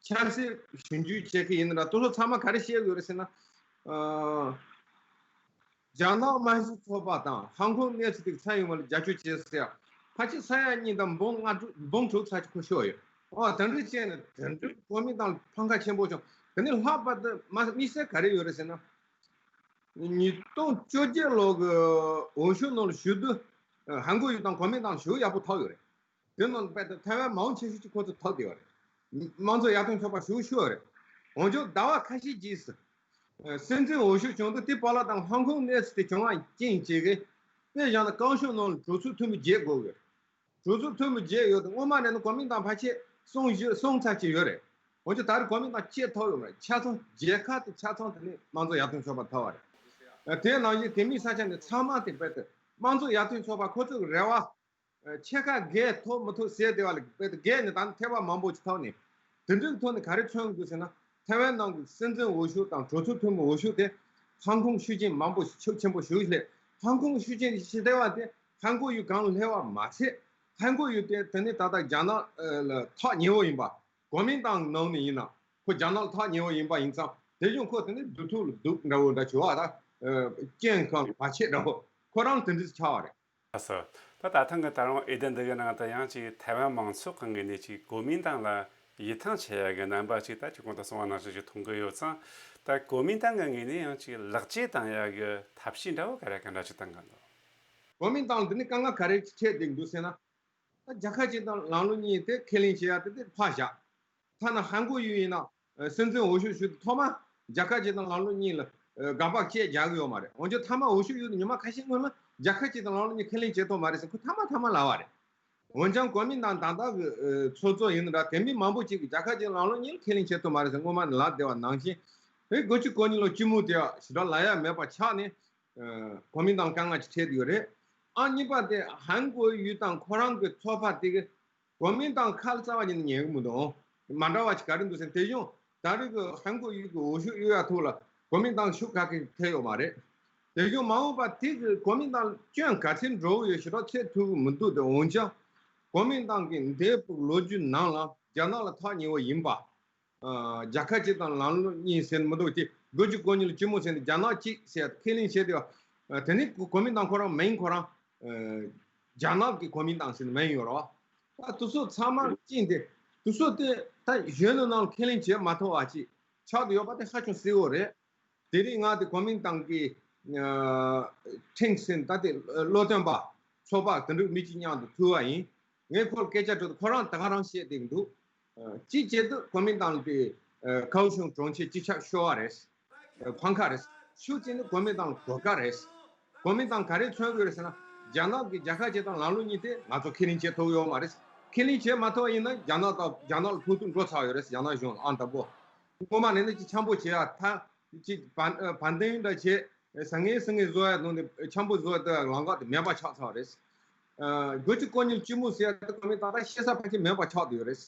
ཆབ་སྲིད་ཞིབ་འཇུག་བྱེད་མཁན་ཡིན་ན་འདྲ། དེ་ཚོ་ཚང་མ་ག་རེ་བཤད་ཡོད་རེད་ཟེར་ན། ཨ་རྒྱ་ནག་དམར་ཤོག་ཚོགས་པ་དང་ཧོང་ཀོང་གནས་ཚུལ་དེ་ཚན་ཡོང་བ་ལ་རྒྱབ་སྐྱོར་བྱེད་ཟེར་ཡ། ཕལ་ཆེར་ས་ཡ་གཉིས་དང་འབུམ་ལྔ་དྲུག་འབུམ་དྲུག་ཙམ་ཅིག་ཁོ་ཤོར་ཡོད། ཨོ་དེ་འདྲ་བྱས་ནས་དེ་འདྲ་གོ་མིན་ཏང་ལ་འཕང་ཁ་ཆེན་པོ་བྱུང་། དེ་ནས་ལྷག་པར་དུ་མ་དམིགས་བསལ་ག་རེ་ཡོད་རེད་ཟེར་ན། ཉིས་སྟོང་བཅོ་བརྒྱད་ལོ་གི་འོས་ཤོག་ནང་ལ་ཞུགས་དུས། ཧོང་ཀོང་ཡུལ་དང་གོ་མིན་ཏང་ཞུགས་ཡག་པོ་ཐོབ་ཡོད་རེད། དེ་ནང་དཔེ་ཐའེ་ཝན་མང་ཆེ་ཤོས་ཀྱིས་ཁོ་ཚོ་ཐོབ་བསྡད་ཡོད་རེད། དམངས་གཙོ་ཡར་ཐོན་ཚོགས་པ་ཞུགས་ཤོར་ཡོད་རེད། འོན་ཀྱང་ཟླ་བ་ཁ་ཤས་རྗེས་སུ། སྲིད་འཛིན་འོས་ཤོག་བྱུང་དུས་དེ་བར་ལ་དང་ཧོང་ཀོང་གནས་ཚུལ་དེ་བྱུང་བ་རྐྱེན་བྱས་གི། དཔེ་བཞག་ན་ཀང་ཤོ་ནང་ལ་གྲོས་ཚོགས་འཐུས་མི་བརྒྱད་དགོས་ཡོད། གྲོས་ཚོགས་འཐུས་མི་བརྒྱད་ཡོད་དུས་སྔོན་མ་ནས་ནི་གོ་མིན་ཏང་ཕལ་ཆེར་གསུམ་བཞི་གསུམ་ཙམ་ཅིག་ཡོད་རེད། འོན་ཀྱང་ད་རེས་གོ་མིན་ཏང་གཅིག་ཐོབ་ཡོད་མ་རེད། ཆ་ཚང་རྒྱལ་ཁབ་དེ་ཆ་ཚང་དེ་ནས་དམངས་གཙོ་ཡར་ཐོན་ཚོགས་པ་ཐོབ་པ་རེད། དེ་ནང་བཞིན་དེ་མིན་ས་ཆ་ནས་ཚང་མ་དེ་དཔེ་དེ་དམངས་གཙོ་ཡར་ཐོན་ཚོགས་པ་ཁོ་ཚོ་གི་རེ་བ། ཆེ་ཁག་བརྒྱད་ཐོབ་མི་ཐོབ་ཟེར་བསྡད་པ་ལ་དཔེ་དེ་བརྒྱད་ནས་ད་ནི་ཐེ་བ་མང་པོ་ཅིག་ཐོག་ནས། དེ་འདྲའི་ཐོག་ནས་ག་རེ་མཚོན་དགོས་ཟེར་ན། ཐའེ་ཝན་ནང་གི་སྲིད་འཛིན་འོས་ཤོག་དང་གྲོས་ཚོགས་འཐུས་མི་འོས་ཤོག་དེ་ཧོང་ཀོང་ཤུགས་རྐྱེན་མང་པོ་ཤུགས་ཆེན་པོ་ཞིག་སླེབས། ཧོང་ཀོང་ཤུགས་རྐྱེན་ཞིག་སླེབས་པ་དེ་ཧོང་ཀོང་ཡུལ་གང་ལ་སླེབས་པ་མ་ཚད། ཧོང་ཀོང་ཡུལ་དེ་དེ་ནས་ད་ལྟ་རྒྱ་ནག་ལ་ཐག་ཉེ་བོ་ཡིན་པ། གོ་མིན་ཏང་ནང་ནས་ཡིན་ན་ཁོ་རྒྱ་ནག་ལ་ཐག་ཉེ་བོ་ཡིན་པ་ཡིན་ཙང་། དེ་བཞིན་ཁོ་དེ་ནས་སྡུག་ཐུག་ལ་སྡུག་འདྲ་བོ་འདྲ་བྱུང་བ་དང་། སྐྱོན་གང་བར་ཆད་འདྲ་བོ་ཁོ་རང་དེ་འདྲ་ཆགས་པ་རེད། ལགས་སོ། ད་ད་ཐེངས་ཀྱི་ད་རུང་འོས་བསྡུ་འདི་གི་ནང་དུ་ཡང་ཅིག་ཐའེ་ཝན་མང་ཚོགས་ཀྱི་ངོས་ནས་ཅིག་གོ་མིན་ཏང་ལ་ཡིད་ཐང་ཆད་ཡ་གི་རྣམ་པ་ཅིག་ད་ཅིག་གོང་དུ་གསུངས་པ་ནང་བཞིན་ཅིག་མཐོང་གི་ཡོད་ཙང་། ད་གོ་མིན་ཏང་གི་ངོས་ནས་ཡང་ཅིག་ལེགས་སྐྱེས་བཏང་ཡ་གི་ཐབས་ཤེས་འདྲ་བོ་ག་རེ་ག་འདྲ་ཅིག་བཏང་གི་འདུག་གོ་མིན་ཏང་འདི་ནི་དཀའ་ངལ་ག་རེ་འཕྲད་བསྡད་འདུག་ཟེར་ན། ད་རྒྱལ་ཁབ་གཅིག་དང་ལམ་ལུགས་གཉིས་དེ་ཁས་ལེན་བྱེད་ཡ་དེ་དེ་ཕར་བཞག་ཐ་ན་ཧོང་ཀོང་ཡུལ་ཡིན་ན། སྲིད་འཛིན་འོས་ཤོག་ཞུ་དུས་ཐོག་མ་རྒྱལ་ཁབ་གཅིག་དང་ལམ་ལུགས་གཉིས་ལ་དགག་པ་བཅས་རྒྱག་གི་ཡོད་མ་རེད། འོན་ཀྱང་མཐའ་མ་འོས་ཤོག་གཡུགས་ནས་ཉི་མ་ཁ་ཤས་སྔོན་ལ་རྒྱལ་ཁབ་གཅིག་དང་ལམ་ལུགས་གཉིས་ལ་ཁས་ལེན་བྱེད་ཐུབ་མ་རེད་ཟེར་ཁོ་མཐའ་མ་མཐའ་མ་ལབ་པ་རེད། འོན་ཀྱང་གོ་མིན་ཏང་ད་ལྟ་གི་ཚོགས་གཙོ་ཡིན་ན་འདྲ། དེ་མིན་མང་པོ་ཅིག་གིས་རྒྱལ་ཁབ་གཅིག་ལམ་ལུགས་གཉིས་ལ་ཁས་ལེན་བྱེད་ཐུབ་མ་རེད་ཟེར་སྔོན་མ་ནས་ལབ་བསྡད་པ་ནང་བཞིན། དེ་དགུ་བཅུ་གོ་གཉིས་ལོ་སྤྱི་མོས་དེ་ཞེ་དྲག་ལབ་ཡ་མེད་པ་ཆགས་ནས། གོ་མིན་ཏང་དཀའ་ངལ་ཅིག་འཕྲད་ཡོད་རེད། ཨ་གཉིས་པ་དེ་ཧོང་ཀོང་ཡུལ་དང་ཁོ་རང་གི་ཚོགས་པ་དེ་གི་གོ་མིན་ཏང་ཁ་ལ་རྩ་བ་ཉིད་ནས་ཉན་གི་མི་འདུག་མ་འདྲ་བ་ཅིག་ག་རེ་འདུག་ཟེར་ན། དེ་བཞིན་ད་རེས་ཀྱི་ཧོང་ཀོང་ཡུལ་གྱི་འོས་ཤོག་གཡུག་ཡ་ཐོག་ལ་གོ་མིན་ཏང་ཤུགས་ཁ་ཁེ་ཐེབས་ཡོད་མ་རེད། དེ་བཞིན་མ་འོངས་པ་དེ་གི་གོ་མིན་ཏང་སྐྱོན་ག་ཚད་འགྲོ་གི་ཡོད་ཞེ་དྲག་འཚོལ་ཐུབ་ཀྱི་མི་འདུག་དེ་འོན་ཀྱང་གོ་མིན་ཏང་གི་འདས་པའི་ལོ་རྒྱུས་ནང་ལ་རྒྱ་ནག་ལ་ཐག་ཉེ་བོ་ཡིན་པ། རྒྱལ་ཁབ་གཅིག་དང་ལམ་ལུགས་གཉིས་ཟེར་མི་འདུག་དེ་དགུ་བཅུ་གོ་གཉིས་ལོ་སྤྱི་མོས་ཟེར་ནས་རྒྱ་ནག་གཅིག་ཟེར་ཁས་ལེན་བྱས་ཏེ། དེ་ནི་གོ་མིན་ཏང་ཁོ་རང་མིང་ཁོ་རང་རྒྱ་ནག་གི་གོ་མིན་ཏང་ཟེར་ནས་མིང་ཡོད་རེད་བ། ད་དེ་ཚོ་ཚང་མ་ཅིག་དེ་དེ་ཚོ་དེ་ད་གཞོན་ནུ་ནང་ཁས་ལེན་བྱེད་མ་ཐུབ་པ་ཅིག་ཆགས་ཏེ་ཡོད་པ་དེ་ཧ་ཅང་གསལ་བོ་རེད། དེ་རིང་ང་དེ་གོ་མིན་ཏང་གི་ཁྲེང་སིན་ད་དེ་བློ་སྟོན་པ་ཚོགས་པ་དེ་འདྲ་མི་གཅིག་མཉམ་དུ་ཐུག་པ་ཡིན། ངས་ཁོར་སྐད་ཆ་དྲིས་དུས་ཁོ་རང་ད་ག་རང་བཤད་བསྡད་ཀྱི་འདུག་གཅིག་བྱས་དུས་གོ་མིན་ཏང་དེ་ཀའོ་ཤུང་གྲོང་ཁྱེར་སྤྱི་ཁྱབ་ཤོར་བ་རེད། འཕང་ཁ་རེད། ཤུགས་ཆེ་ནི་གོ་མིན་ཏང་གོ་སྐབས་རེད། གོ་མིན་ཏང་ག་རེ་མཚོན་དགོས་རེད་ཟེར་ན། རྒྱ་ནག་གི་རྒྱལ་ཁབ་གཅིག་དང་ལམ་ལུགས་གཉིས་དེ་ང་ཚོ་ཁས་ལེན་བྱེད་ཐུབ་ཡོད་མ་རེད། ཁས་ལེན་བྱེད་མ་ཐུབ་པ་ཡིན་ན་རྒྱ་ནག་དང་རྒྱ་ནག་ལ་ཕོག་ཐུག་འགྲོ་ཚར་ཡོད་རེད། རྒྱ་ནག་གཞུང་ལ་ཨང་དང་པོ། སྔོན་མ་ནས་ནི་ཅིག་འཆམ་པོ་བྱེད་ཡ་ཐ། ཅིག་བར་བར་འདུམ་འདྲ་བྱེད། ཟང་ངེ་ཟིང་ངེ་བཟོ་ཡ་དང་ནི་འཆམ་པོ་བཟོ་ཡ་དེ་ལམ་ཁ་དེ་མེད་པ་ཆགས་ཚར་རེད། དགུ་བཅུ་གོ་གཉིས་སྤྱི་མོས་ཟེར་ཡ་དེ་གོ་མིན་ཏང་ད་ཤེས་ས་ཕལ་ཆེར་མེད་པ་ཆགས་བསྡད་ཡོད་རེད།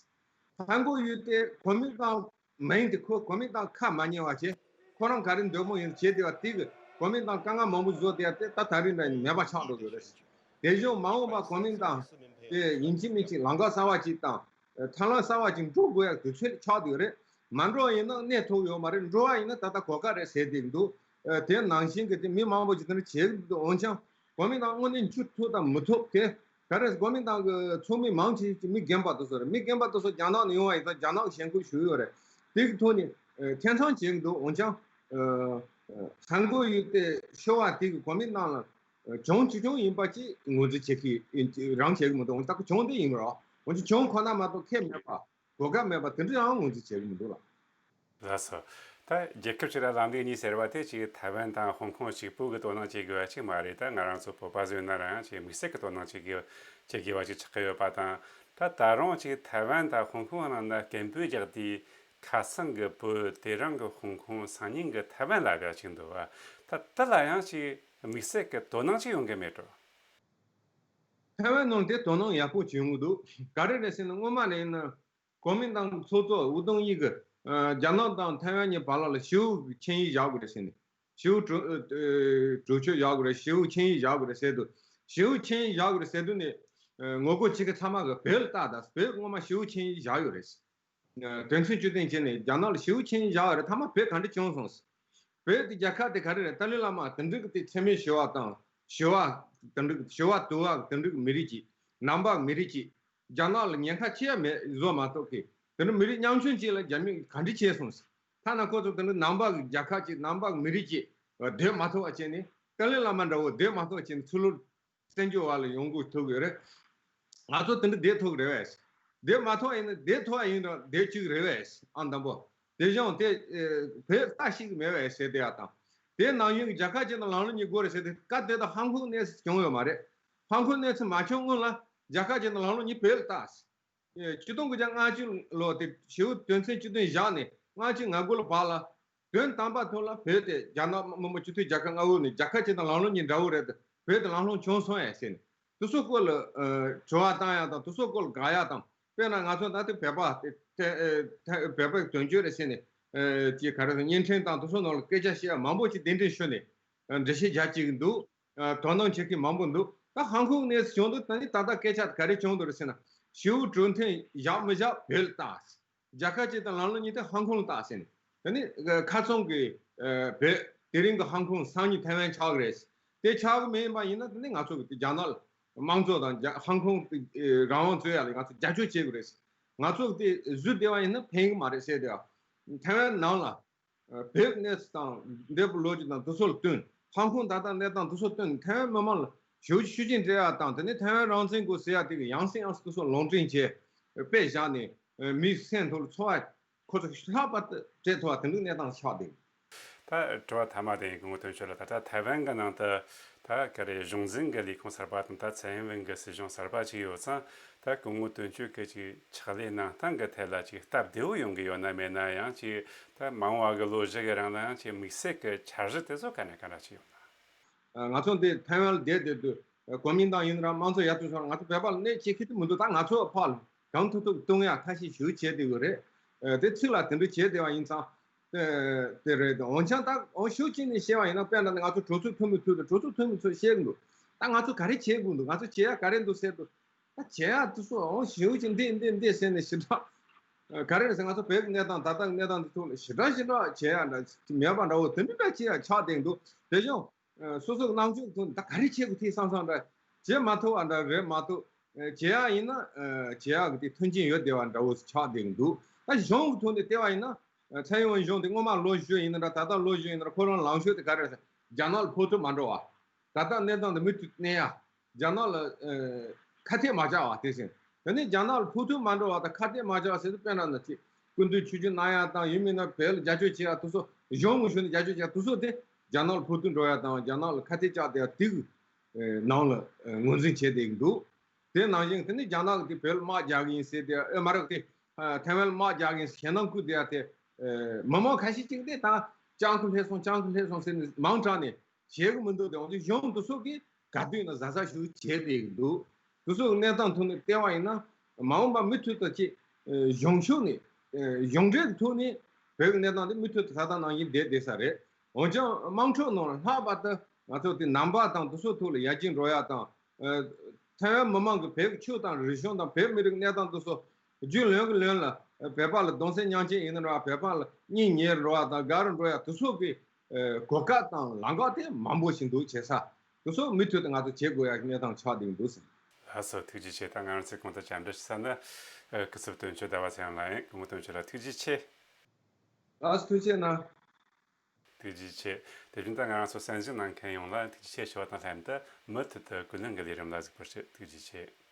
ཧོང་ཀོང་ཡུལ་དེ་གོ་མིན་ཏང་མིང་དེ་ཁོ་གོ་མིན་ཏང་ཁ་མ་ཉན་པ་བྱས། ཁོ་རང་ག་རེ་འདོད་མོ་ཡིན་བྱས་བསྡད་པ་དེ་གི་གོ་མིན་ཏང་དཀའ་ངལ་མང་པོ་བཟོ་བསྡད་ཡ་དེ་ད་ད་རིང་འདྲ་ཡིན་མེད་པ་ཆགས་འགྲོ་གི་རེད། དེ་བཞིན་མ་འོངས་པ་གོ་མིན་ཏང་དེ་ཡིན་གཅིག་མིན་གཅིག་ལམ་ཁ་གསར་བ་ཅིག་དང་། ཐབས་ལམ་གསར་བ་ཅིག་འགྲོ་དགོས་ཡ་དུས་ཚོད་ཆགས་བསྡད་ཡོད་རེད། མ་འགྲོ་བ་ཡིན་ན་གནས་ཐུབ་ཡོད་མ་རེད། འགྲོ་བ་ཡིན་ན་ད་ལྟ་གོ་སྐབས་རེད་ཟེར་བསྡད་འདུག་དེ་ནང་བཞིན་གྱི་དེ་མི་མང་པོ་ཅིག་དེ་འདྲ་བྱེད་ཀྱི་འདུག་འོན་ཀྱང་གོ་མིན་ཏང་དངོས་གནས་འགྱུར་ཐུབ་དང་མི་ཐུབ་དེ། ག་རེ་གོ་མིན་ཏང་གི་ཚོགས་མི་མང་ཆེ་ཤོས་ཀྱི་མི་རྒན་པ་དེ་ཚོ་རེད། མི་རྒན་པ་དེ་ཚོ་རྒྱ་ནག་ནས་ཡོང་བ་ཡིན་ཙང་རྒྱ་ནག་གི་ཞེན་ཁོག་ཞུགས་ཡོད་རེད། དེ་གི་ཐོག་ནས་ཨ་ཐེ་ཚོམ་བྱེད་ཀྱི་འདུག་འོན་ཀྱང་ ཨ་ཧན་གོ་ཡུལ་དེ་ཤོར་བ་དེ་གི་གོ་མིན་ཏང་ལ་ཨ་གྱོང་ཆེ་ཆུང་ཡིན་པ་ཅིག་ངོས་འཛིན་བྱེད་ཀྱི་རང་བྱེད་ཀྱི་མི་འདུག་འོན་ཀྱང་གྱོང་དེ་ཡིན་མི་རོགས། འོན་ཀྱང་གྱོང་ཁོ་ན་མ་གཏོགས་ཁེ་མེད་པ། གོ་སྐབས་མེད་པ་དེ་འདྲ་ཡང་ངོས་འཛིན་བྱེད་ཀྱི་མི་འདུག་ལ། ལགས་སོ། ད་རྒྱལ་ཁབ་ཅིག་ལ་ལམ་ལུགས་གཉིས་ཟེར་བ་དེ་ཅིག་ཐའེ་ཝན་དང་ཧོང་ཀོང་གཅིག་པུ་གི་དོ་སྣང་བྱེད་དགོས་པ་ཅིག་མ་རེད། ད་ང་རང་ཚོ་བོད་པ་ཟོས་ན་རང་ཅིག་དམིགས་བསལ་གྱི་དོ་སྣང་བྱེད་དགོས་བྱེད་དགོས་པ་ཅིག་ཆགས་ཀྱི་ཡོད་པ་དང་། ད་ད་རུང་ཅིག་ཐའེ་ཝན་དང་ཧོང་ཀོང་ནང་ན་སྐད་འབོད་རྒྱག་དུས་ཁ་སང་གི་བོད་དེ་རིང་གི་ཧོང་ཀོང་སང་ཉིན་གི་ཐའེ་ཝན་ལབ་ཡ་ཅིག་འདུག་བ། ད་དེ་ལ་ཡང་ཅིག་དམིགས་བསལ་གྱི་དོ་སྣང་ཅིག་ཡོང་གི་མེད་འགྲོ། ཐའེ་ཝན་ནང་དེ་དོ་སྣང་ཡག་པོ་བྱུང་གི་འདུག་ག་རེ་རེད་ཟེར་ན་སྔོན་མ་ནས་ཡིན་ན། གོ་མིན་ཏང་ཚོགས་གཙོ་ཝུ་ཏུང་དབྱི་གིས་ཨ་རྒྱ་ནག་དང་ཐའེ་ཝན་གཉིས་བར་ལ་ཞི་བའི་ཆིངས་ཡིག་བཞག་དགོས་རེད་ཟེར་ནས། ཞི་བའི་གྲོས་ཨ་གྲོས་ཆོད་བཞག་དགོས་རེད། ཞི་བའི་ཆིངས་ཡིག་བཞག་དགོས་རེད་ཟེར་དུས། ཞི་བའི་ཆིངས་ཡིག་བཞག་དགོས་རེད་ཟེར་དུས་ནས་ཨ་ངོ་རྒོལ་བྱེད་མཁན་ཚང་མ་གིས་བོད་ལ་ལྟ་དང་། བོད་སྔོན་མ་ཞི་བའི་ཆིངས་ཡིག་བཞག་ཡོད་རེད། ཨ་དོན་ཚན་བཅུ་བདུན་བྱས་ནས་རྒྱ་ནག་ལ་ཞི་བའི་ཆིངས་ཡིག་བཞག་ཡོད་རེད། མཐའ་མ་བོད་ག་འདྲ་བྱུང་སོང་། བོད་དེ་རྒྱལ་ཁབ་དེ་ག་རེ་རེད། ཏཱ་ལའི་བླ་མ་དེ་འདྲ་གི་དེ་འཚེ་མེད་ཞི་བ་དང་། ཞི་བ་དེ་འདྲ་གི་ཞི་བ་དུལ་བ་དེ་འདྲ་གི་མི་རིགས་ཅིག་ནང་པ་མི་རིགས་ཅིག་རྒྱ་ནག་ལ་ཉེན་ཁ་ཆེ་ཡ་མེད་བཟོ་མ་གཏོགས་ཀི། དེ་འདྲ་མི་རིགས་ཉམ་ཆུང་ཅིག་ལ་རྒྱ་མི་ག་འདྲ་བྱས་སོང་ཟེར། ཐ་ན་ཁོ་ཚོ་དེ་འདྲ་ནང་པ་གི་རྒྱལ་ཁབ་ཅིག་ནང་པ་མི་རིགས་ཅིག་སྡོད་མ་ཐུབ་པ་བྱས་ནས། ཏཱ་ལའི་བླ་མ་འདྲ་བོ་སྡོད་མ་ཐུབ་པ་བྱས་ནས་ཚུར་ལོག་བཙན་བྱོལ་བ་ལ་ཡོང་དགོས་ཐུག་ཡོད་རེད། ང་ཚོ་དེ་འདྲ་བསྡད་ཐུབ་ཀྱི་རེད་བས། བསྡད་མ་ཐུབ་ཡིན་ན་བསྡད་ཐུབ་པ་ཡིན་རུང་བསྡད་བཅུག་གི་རེད་བས། ཨ་དང་པོ། དེ་བཞིན་དེ་ཨེ་བོད་ལྟ་ཤེས་ཀྱི་མེད་བས་ཟེར་བསྡད་ཡ་དང་། དེ་ནང་བཞིན་གྱི་རྒྱལ་ཁབ་ཅིག་དང་ལམ་ལུགས་གཉིས་དགོས་རེད་ཟེར་དུས་སྐབས་དེ་དག་ཧང་ཀོང་གནས་ཚུལ་བྱུང་ཡོད་མ་རེད། ཧང་ཀོང་གནས་ཚུལ་མ་བྱུང་སྔོན་ལ་རྒྱལ་ཁབ་ཅིག་དང་ལམ་ལུགས་གཉིས་བོད་ལ་ལྟ། ཆིག་སྟོང་དགུ་བརྒྱ་ལྔ་བཅུ་ལོ་དེ་ཞི་བའི་དོན་ཚན་བཅུ་བདུན་བཞག་ནས་ལྔ་བཅུ་ང་དགུ་ལོ་བར་ལ། དོན་དམ་པ་ཐོག་ལ་བོད་དེ་རྒྱ་ནག་དམར་པོ་སྤྱི་མཐུན་རྒྱལ་ཁབ་ལྔ་པོ་ནས་རྒྱལ་ཁབ་ཅིག་དང་ལམ་ལུགས་གཉིས་འདྲ་བོ་རེད་དེ། བོད་དེ་ལམ་ལྷོང་བྱུང་སོང་ཡ་ཟེར་ནས། དེ་ཚོ་སྐོར་ལ་ཨ་དྲི་བ་བཏང་ཡ་དང་། དེ་ཚོ་སྐོར་ལ་དགག་ཡ་དང་། དཔེར་ན་ང་ཚོ་ད་ལྟ་བོད་པ་དེ་དེ་ཨེ་བོད་པའི་དོན་གཅོད་རེད་ཟེར་ནས་ཨེ་ཅིག་ག་རེ་ཟེར། བརྙན་འཕྲིན་དང་དེ་ཚོ་ནང་ལ་སྐད་ཆ་བཤད་ཡ་མང་པོ་ཅིག་གདན་འདྲེན་ཞུས་ནས་ཨ་འགྲེལ་བཤད་རྒྱག་བྱེད་ཀྱི་འདུག་ཨ་དོ་སྣང་བྱེད་མཁན་མང་པོ་འདུག་ད་ཧང་ཀོང་གནས་ཚུལ་བྱུང་དུས་ད་ནི་ད་ལྟ་སྐད་ཆ་ག་རེ་བྱུང་འདུག་རེད་ཟེར་ན། ཞི་བའི་གྲོས་མཐུན་བཞག་མི་བཞག་བོད་ལ་ལྟ། རྒྱལ་ཁབ་ཅིག་དང་ལམ་ལུགས་གཉིས་དེ་ཧང་ཀོང་ལ་ལྟ་ཟེར་ནས། ད་ནི་ཁ་སང་གི་ཨ་བོད། དེ་རིང་གི་ཧང་ཀོང་། སང་ཉིན་ཐའེ་ཝན་ཆགས་ཀྱི་རེད། དེ་ཆགས་ཀྱི་མེད་པ་ཡིན་ན་ད་ནི་ང་ཚོ་གི་དེ་རྒྱ་ནག་དམངས་གཙོ་དང་རྒྱ་ཧང་ཀོང་དེ་ཨེ་རང་དབང་རྩོད་ཡ་ལ་ང་ཚོ་རྒྱབ་སྐྱོར་བྱེད་དགོས་རེད། ང་ཚོ་གི་དེ་བཟོས་བསྡད་པ་ཡིན་ན་ཕན་གྱི་མ་རེད་ཟེར་དེ། ཐའེ་ཝན་ནང་ལ་ཨ་བོད་གནས་ཚུལ་དང་། འདས་པའི་ལོ་རྒྱུས་དང་དེ་ཚོ་ལ་བསྟུན། ཧང་ཀོང་ད་ལྟ་གནས་སྟངས་དེ་ཚོ་བསྟུན། ཐའེ་ཝན་མི་མང་ལ་ཞེ་པོ་ཅིག་ཤུགས་རྐྱེན་སྤྲད་ཡ་དང་། དེ་ནས་ཐའེ་ཝན་རང་བཙན་དགོས་ཟེར་ཡ་དེ་གི་ཡང་སེ་ཡང་སེ་དེ་ཚོ་ལུང་འདྲེན་བྱས། དཔེ་བཞག་ནས་ཨ་མིའི་སེམས་ཐོག་ལ་ཚོར་བ་ཁོ་ཚོ་ལྷག་པར་དུ་སྤྲད་ཐུབ་པ་དེ་འདྲའི་གནས་སྟངས་ཆགས་བསྡད། ད་དྲི་བ་མཐའ་མ་དེ་ཡིན། སྐུ་ངོ་དོན་གཅོད་ལགས། ད་ལྟ་ཐའེ་ཝན་གྱི་ནང་དུ་ད་ག་རེ་གཞུང་འཛིན་གྱི་ལས་ཁུངས་གསར་པ་དང་། ད་ཚན་རིག་གི་སྲིད་གཞུང་གསར་པ་ཅིག་ཡོད་ཙང་། ད་སྐུ་ངོ་དོན་གཅོད་ཀྱི་ཅིག་ཕྱག་ལས་གནང་སྟངས་ཀྱི་ཐད་ལ་ཅིག་སྟབས་བདེ་བོ་ཡོང་གི་ཡོད་ན་མེད་ན། ཡང་ཅིག་ད་མ་འོངས་པ་གི་ལོ་བཞི་གི་རིང་ལ་ཡང་ཅིག་དམིགས་བསལ་གྱི་འཆར་གཞི་དེ་ཚོ་ག་ནས་ག་འདྲ་ཅིག་ཡོད་ན། ང་ཚོ་འདི་ཐའེ་ཝན་ལ་བསྡད་བསྡད་དུས་གོ་མིན་ཏང་ཡིན་ར་དམངས་གཙོ་ཡར་ཐོན་སོང་། ང་ཚོ་བོད་པ་ལ་གནོད་བྱེད་ཁེ་ཐི་མི་འདུག་ད་ང་ཚོ་ཕར་ལ་གང་ཐུབ་ཐུབ་གཏོང་ཡ་ཐབས་ཤེས་ཞིག་བྱས་བསྡད་ཡོད་རེད། ཨ་དེ་ཚིག་ལ་དེ་འདྲ་བྱས་བསྡད་པ་ཡིན་ཙང་། ཨ་དེ་རེད། འོན་ཀྱང་ད་འོ་ཤུགས་ཅིག་ནས་བཤད་པ་ཡིན་ན། དཔེར་ན་ང་ཚོ་གྲོས་ཚོགས་འཐུས་མི་ཚོ་དང་། གྲོས་ཚོགས་འཐུས་མི་ཚོས་བཤད་གི་འདུག་ད་ང་ཚོ་ག་རེ་བྱེད་དགོས་འདུག་ང་ཚོ་བྱེད་ཡ་ག་རེ་འདུག་ཟེར་དུས། ད་བྱེད་ཡ་དེ་ཚོ་འོ་ཞེ་པོ་ཅིག་འདི་འདི་འདི་ཟེར་ནས་ཞེ་དྲག་ཨ་ག་རེ་རེད་ཟེར། ང་ཚོ་བོད་ཀྱི་གནས་སྟངས། ད་ལྟ་གི་གནས་སྟངས་འདི་ཐོག་ལ་ཞེ་དྲག་ཞེ་དྲག་བྱེད་ཡ་འདྲ་མེད་པ་འདྲ་བོ་དེ་འདྲ་འདྲ་བྱེད་ཡ་ཆགས་བསྡད་འདུག་དེ་བཞིན་ཨ་སོ་སོ་གི་རྣམ་དཔྱོད་ཐོག་ནས་ད་ག་རེ་བྱེད་དགོས་དེ་བསམ་བསམ་འདྲ་བྱེད་མ་ཐུབ་པ་འདྲ་རེད་མ་གཏོགས། ཨ་བྱེད་ཡ་ཡིན་ན་ཨ་བྱེད་ཡ་གི་དེ་མཐུན་རྐྱེན་ཡོད་བསྡད་པ་འདྲ་བོ་ཆགས་བསྡད་འདུག་ད་གཞུང་གི་ཐོག་ནས་བལྟས་པ་ཡིན་ན། ཨ་ཚན་ཡོན་གཞུང་དེ་སྔོན་མ་ལོ་བཞི་ཡིན་ན་འདྲ། ད་ལྟ་ལོ་བཞི་ཡིན་ན་འདྲ། ཁོ་རང་ལངས་ཕྱོགས་དེ་ག་རེ་རེད་ཟེར། རྒྱ་ནག་ལ་ཕོག་ཐུག་མ་འགྲོ་བ། ད་ལྟ་གནས་སྟངས་དེ་མུ་མཐུད་གནས་ཡ། རྒྱ་ནག་ལ་ཨ་ཁ་གཏད་མ་བཅག་པ་དེ་ཟེར། དེ་ནས་རྒྱ་ནག་ལ་ཕོག་ཐུག་མ་འགྲོ་བ་དང་ཁ་གཏད་མ་བཅག་ཟེར་དུས། དཔེར་ན་ན་ཅིག་སྐུ་མདུན་ཆིབས་བསྒྱུར་གནང་ཡ་དང་། ཡིན་མིན་ན་བོད་ལ་རྒྱབ་སྐྱོར་བྱེད་ཡ་དེ་ཚོ་གཞུང་ངོས་ནས་རྒྱབ་སྐྱོར་བྱེད་ཡ་དེ་ཚོ་དེ་རྒྱ་ནག་ལ་ཕོག་ཐུག་འགྲོ་ཡ་དང་རྒྱ་ནག་ལ་ཁ་གཏད་བཅག་བསྡད་ཡ་དེ་གི་ནང་ལ་ངོས་འཛིན་བྱས་བསྡད་ཀྱི་འདུག་དེ་ནང་བཞིན་དེ་ནས་རྒྱ་ནག་གིས་དེ་བོད་ལ་དམག་རྒྱག་གི་ཡིན་ཟེར་དེ། ཨེ་མ་རེད། དེ་ཐའེ་ཝན་ལ་དམག་རྒྱག་གི་ཡིན་ཟེར་ཞེད་སྣང་བསྐུལ་བསྡད་ཡ་དེ། ཨེ་མི་མང་ཁ་ཤས་ཅིག་དེ་ད་སྤྱང་ཀི་སླེབས་སོང་། སྤྱང་ཀི་སླེབས་སོང་ཟེར་ནས་མང་དྲགས་ནས་བྱེད་གི་མི་འདུག་དེ་འོན་ཀྱང་གཞུང་དེ་ཚོ་གིས་ག་དུས་ན་གཟབ་གཟབ་ཞིག་བྱས་བསྡད་ཀྱི་འདུག་དེ་ཚོ་གི་གནས་སྟངས་ཐོག་ནས་བལྟས་པ་ཡིན་ན། མ་འོངས་པ་མུ་མཐུད་དུ་ཅིག་ཨེ་གཞུང་ཕྱོགས་ནས། ཨེ་གཞུང་འབྲེལ་གྱི་ཐོག་ནས་བོད་ཀྱི་གནས་སྟངས་དེ་མུ་མཐུད་དུ་ད་ལྟ་ནང་བཞིན་བསྡད་བསྡད་ས་རེད། འོན་ཀྱང་དམངས་ཁྲོད་ནང་ལ་ལྷག་པར་དུ་ང་ཚོ་དེ་ནང་པ་དང་དེ་ཚོ་ཐོག་ལ་ཡར་རྒྱས་འགྲོ་ཡ་དང་། ཨ་ཐའེ་ཝན་མི་མང་གི་བོད་ཀྱི་ཆོས་དང་རིག་གཞུང་དང་བོད་མི་རིགས་གནས་སྟངས་དེ་ཚོ་རྒྱུན་ལོན་གྱི་ལོན་ལ། ཨ་བོད་པ་ལ་གདུང་སེམས་མཉམ་སྐྱེད་ཡིན་ན་འགྲོ་བ། བོད་པ་ལ་གཉེན་ཉེ་རུ་འགྲོ་བ་དང་དགའ་རུ་འགྲོ་ཡ་དེ་ཚོ་གི་ཨ་གོ་སྐབས་དང་ལམ་ཁ་དེ་མང་པོ་ཞིག་འདུག་བྱེད་ས་དེ་ཚོ་མུ་མཐུད་དུ་ང་ཚོ་བྱེད་དགོས་ཡ་གནས་སྟངས་ཆགས་བསྡད་འདུག་ཟེར། ལགས་སོ། ཐུགས་རྗེ་ཆེ། ད་ང་རང་ཚོའི་གོང་དུ་བཅར་འདྲི་ཞུ་ས་ནི་ཨ་སྐུ་ཚབ་དོན་གཅོད་ཟླ་བ་ཚེ་དབང་ལགས་ཡིན། སྐུ་ངོ་དོན་གཅོད་ལགས་ཐུགས་རྗེ་ཆེ། ལགས་སོ། ཐུགས་རྗེ་གནང་། ཐུགས་རྗེ་ཆེ། དེ་བཞིན་དུ་ང་རང་ཚོ་གསན་གཟིགས་གནང་མཁན་ཡོངས་ལ་ཐུགས་རྗེ་ཆེ་ཞུ་བ་དང་ལྷན་དུ་མུ་མཐུད་དུ་ཀུན་གླེང་གི་ལས་རིམ་ལ་གཟིགས་པར་ཞུ། ཐུགས་རྗེ་ཆེ།